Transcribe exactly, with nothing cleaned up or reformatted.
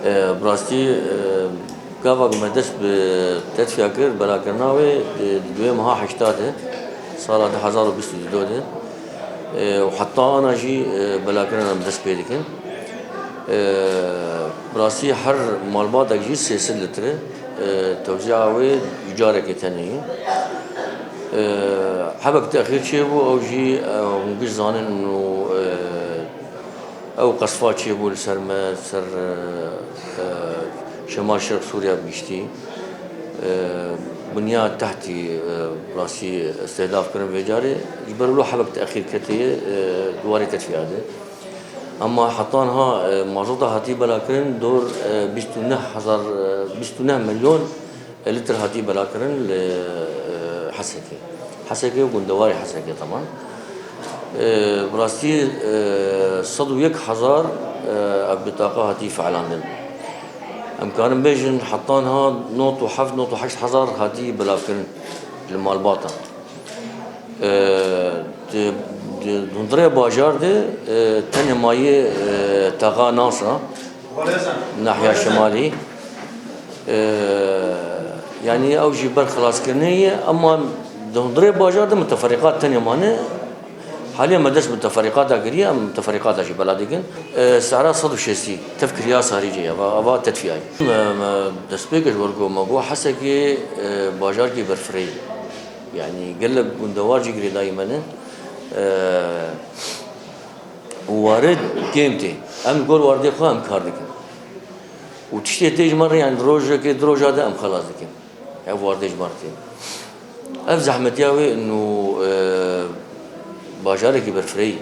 E, bi rastî, e, gava ku me dest bi tetfiya kir, belakirina wê di, di duyê meha heşta de, sala du hezar û bîst û du de, e, û heta ana jî, e, belakirina em dest pê dikin. E, bi rastî her malbatek jî sê sed litre, e, tewzîa wê carekê tenê ye. E, hebek texîr çêbû, ew jî, e, hûn giş zanin û, e, Ew qesfa çêbû li ser me, ser, e, e, Şemal Şerq Sûriya bi giştî, e, bunya tehtî, e, rastî îstihdaf kirin vê carê. Ji ber wilo hebek texîr ketê ye, e, di warê tetfiya de. Ema heta niha, e, mazota hatî belakirin dor, e, bîst û neh hezar, e, bîst û neh milyon E, litir hatî belakirin li, e, Hesekê. Hesekê û gundewarê Hesekê teman. E, bi rastî, e, sed û yek hezar, e, ev bitaqa hatî felandin. Em karin bêjin heta niha nod û heft, nod û heşt hezar hatî belavkirin li malbatan. E, di, di hundirê bajar de, e, tenê mayê, e, taxa Nasa, nahiya Şimalî. E, yanî ew jî ber xelaskirinê ye, ema di hundirê bajar de muteferîqat tenê mane. Halê me dest muteferîqata kiriye, em muteferîqata jî bela dikin. E, sehra sed û şêstî, tev kiriya sarî cê, eva, eva tetviyayî. Me, me destpêkê ji wer ku me got Hesekê, e, bajarkî berfireyî. Yanî gelek gundewar jî girêdayî me ne. E, û warid kêm tê. Em li gor wardê xwe em kar dikin. Û tiştê tê ji me re, yanî di rojekê, di roja de em xelas dikin. Ev wardê ji me re tê. Ev zehmetiya wê û, e, bajarekî berfireyî.